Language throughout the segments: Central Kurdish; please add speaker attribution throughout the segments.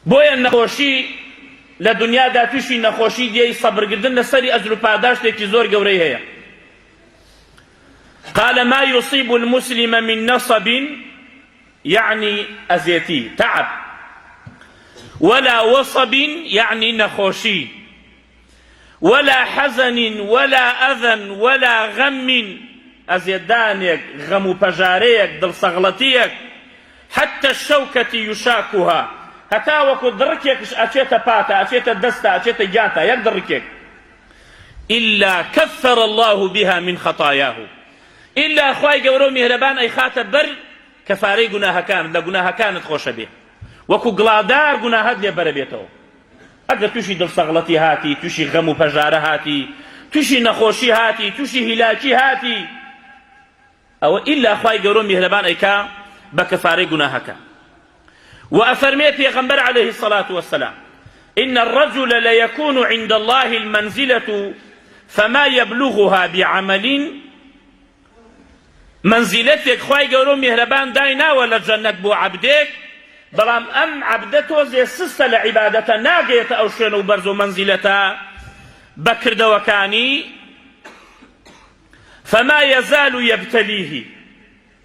Speaker 1: بۆیە نەخۆشی لە دنیادا تووشی نەخۆشی دێی سەبرگردن لەسەری ئەجر و پاداشتێکی زۆر گەورەی هەیە. قال ما يصيب المسلم من نصب يعني ئەزێتی تعب ولا وصب يعني نەخۆشی ولا حزن ولا أذى ولا غم ئەزێتدانێک غەم و پەژارەیەک دڵسەغڵەتییەک حتى الشوكة يشاكها هەتاوەکو دڕکێکش ئەچێتە پاتە ئەچێتە دەستە ئەچێتە گیانتا یەک دڕکێک إلا كفر الله بها من خطاياه ئیلا خوای گەورە و میهرەبان ئەیخاتە بەر کەفارەی گوناهەکانت لە گوناهەکانت خۆشەبێ وەکو گڵادار گوناهت لێ بەرەبێتەوە ئەگەر تووشی دڵسەغڵەتی هاتی تووشی غەم و پەژارە هاتی تووشی نەخۆشی هاتی تووشی هیلاکی هاتی ئەوە ئیلا خوای گەورە و میهرەبان ئەیکا بە کەفارەی گوناهەکە و ئەفەرمێ پێغەمبەر عەلەیه الصلاة والسلام إن الرجل ليكون عند الله المنزلة فما يبلغها بعمل منزلەتێک خوای گەورە و میهرەبان دایناوە لە جەنەت بۆ عەبدێک بەڵام ئەم عەبدە تۆزێ سستە لە عیبادەتە ناگەیەتە ئەو شوێن و بەرز و مەنزیلەتە بە کردەوەکانی فما يزال يبتليه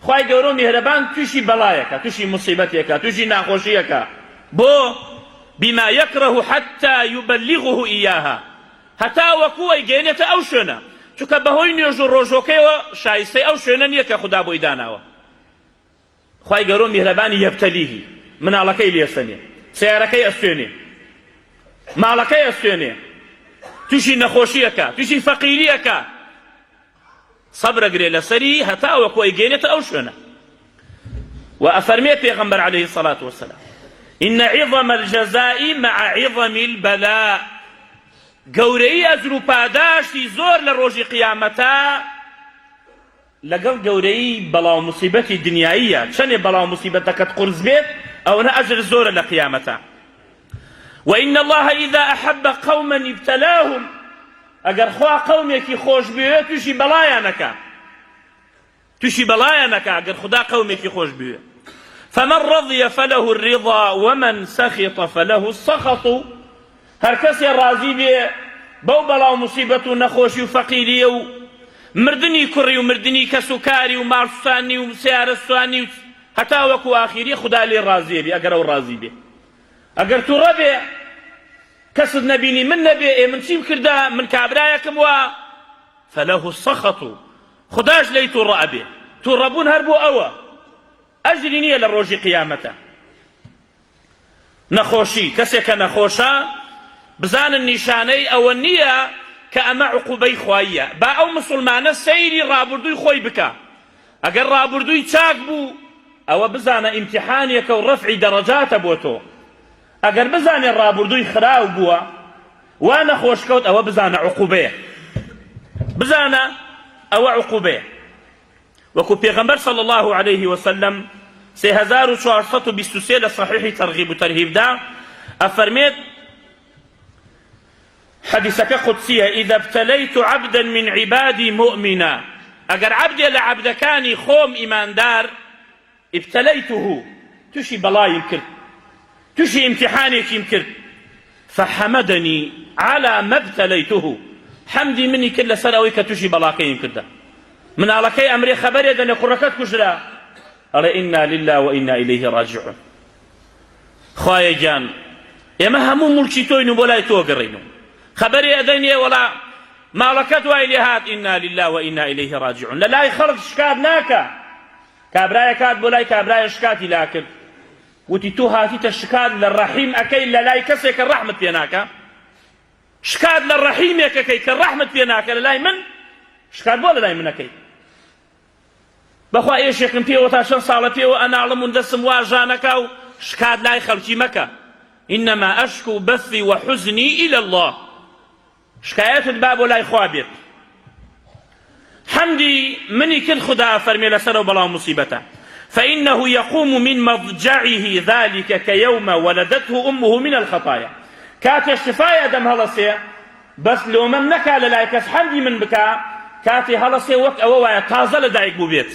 Speaker 1: خوای گەورە و میهرەبان تووشی بەڵایەکە تووشی موسیبەتێکە تووشی ناخۆشیەکە بۆ بما يكره حتى يبلغه إياها هەتا وەکو ئەیگەیەنێتە ئەو شوێنە چونکە بەهۆی نوێژ و ڕۆژۆکەیەوە شایستەی ئەو شوێنە نییە کە خودا بۆی داناوە خوای گەورە و میهرەبانی یەبتەلیهی مناڵەکەی لێسەنێ سیارەکەی ئەستێنێ ماڵەکەی ئەستێنێ تووشی نەخۆشیەکە تووشی فەقیریەکە سەبر ئەگرێ لەسەری هەتا وەکو ئەیگەیەنێتە ئەو شوێنە و ئەفەرمێ پێغەمبەر عەلەیهی سەڵات وەسەلام إن عظم الجزاء مع عظم البلاء گەورەی ئەجر و پاداشتی زۆر لە ڕۆژی قیامەتا لەگەڵ گەورەی بەڵا و موسیبەتی دنیاییە چەنێ بەڵا و موسیبەتەکەت قورس بێت ئەوەنە ئەجر زۆرە لە قیامەتا وإن الله إذا أحب قوما ابتلاهم ئەگەر خوا قەومێکی خۆش بوێ تووشی بەڵایان ئەکا تووشی بەڵایان ئەکا ئەگەر خودا قەومێکی خۆش بوێ فمن رضي فله الرضا ومن سخط فله السخط هەر کەسێ ڕازی بێ بەو بەڵا و موسیبەت و نەخۆشی و فەقیریە و مردنی کوڕی و مردنی کەس و کاری و ماڵ سوتانی و سیارە سوتانی و هەتا وەکو ئاخیری خودا لێ ڕازیە بێ ئەگەر ئەو ڕازی بێ ئەگەر توڕە بێ کەست نەبینی من نەبێ ئێ من چیم کردە من کابرایەکم وا فله السخط خوداش لێی توڕە ئەبێ توڕەبوون هەر بۆ ئەوە ئەجری نییە لە ڕۆژی قیامەتە نەخۆشی، کەسێک کە نەخۆشە بزانن نیشانەی ئەوە نییە کە ئەمە عقوبەی خواییە، با ئەو مسوڵمانە سەیری ڕابوردووی خۆی بکا، ئەگەر ڕابوردووی چاک بوو ئەوە بزانە ئیمتیحانێکە و ڕەفعی دەڕەجاتە بۆ تۆ، ئەگەر بزانێ ڕابوردووی خراو بووە وا نەخۆش کەوت ئەوە بزانە عقوبەیە، بزانە ئەوە عقوبەیە. وەکو پێغەمبەر صلی اللە علیه وسلم 3423 لە صحیحی ترغیب و ترهیبدا ئەفەرمێت حدیثەکە قودسیە اذا ابتلیت عبدا من عبادی مؤمنا ئەگەر عەبدێ لە عەبدەکانی خۆم ئیماندار ابتلیته تووشی بەڵایم کرد تووشی ئیمتیحانێکیم کرد فحمدنی علی ما ابتلیته حەمدی منی کرد لەسەر ئەوەی کە تووشی بەڵاکەیم کردە مناڵەکەی ئەمرێ خەبەرێ دەنێ کوڕەکەت کوژرا ئەڵێ ئینا لله و ئینا ئیلەیه ڕاجعون خوایە گیان ئێمە هەموو موڵکی تۆین و بۆ لای تۆ گەڕین و خەبەرێ ئەدەنێ وەڵا ماڵەکەت وای لێ هات ئینا لله و ئینا ئیلەیه ڕاجعون لە لای خەڵک شکات ناکا کابرایەک هات بۆ لای کابرایە شکاتی لا کرد وتی تۆ هاتیتە شکات لە ڕەحیم ئەکەی لە لای کەسێک کە ڕەحمت پێ ناکا شکات لە ڕەحیمێک ئەکەی کە ڕەحمت پێ ناکە لە لای من شکات بۆ لە لای من ئەکەی بەخوا ئێشێکم پێوە تا چەند ساڵە پێوە ئەناڵم و دەستم وا ژانەکا و شکات لای خەڵکی مەکە إنما أشكو بثي وحزني إلى الله شکایەتت با بۆ لای خوا بێت حەمدی منی کرد خودا فەرمێ لەسەر ئەو بەڵا و موسیبەتە فإنه يقوم من مضجعه ذلك كيوم ولدته أمه من الخطايا کاتێ شفای ئەدەم هەڵەسێ بەس لۆمەم نەکا لە لای کەس حەمدی من بکا کاتێ هەڵەسێ وەک ئەوە وایە تازە لە دایک بوو بێت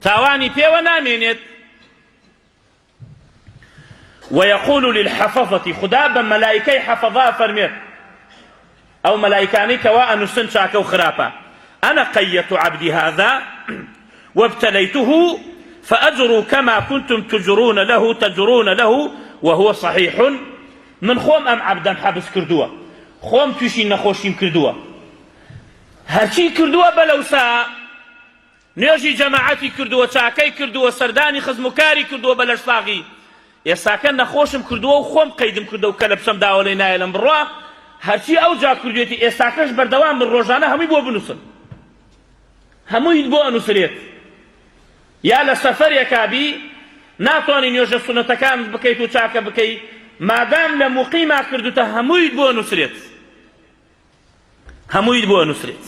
Speaker 1: تاوانی پێوە نامێنێت. ويقول للحفظة خودا بە مەلایکەی حەفەظە ئەفەرمێت ئەو مەلایکانەی کەوا ئەنووسن چاکە و خراپە أنا قيدت عبدي هذا وابتليته فأجروا كما كنتم تجرون له تجرون له وهو صحيح من خۆم ئەم عەبدەم حەبس کردووە خۆم تووشی نەخۆشیم کردووە هەرچی کردووە بەلەوسا نوێژی جەماعەتی کردووە، چاکەی کردووە، سەردانی خزم و کاری کردووە بە لەشساغی، ئێستاکە نەخۆشم کردووە و خۆم قەیدم کردووە و کەلەپچەم داوە لێی نایەلم بڕوا، هەرچی ئەوجا کردوویەتی ئێستاکەش بەردەوام بن ڕۆژانە هەمووی بۆ بنووسن. هەموویت بۆ ئەنووسرێت. یا لە سەفەرێکا بی ناتوانی نوێژە سوننەتەکانت بکەیت و چاکە بکەی، مادام لە موقیما کردووتە هەموویت بۆ ئەنووسرێت. هەموویت بۆ ئەنووسرێت.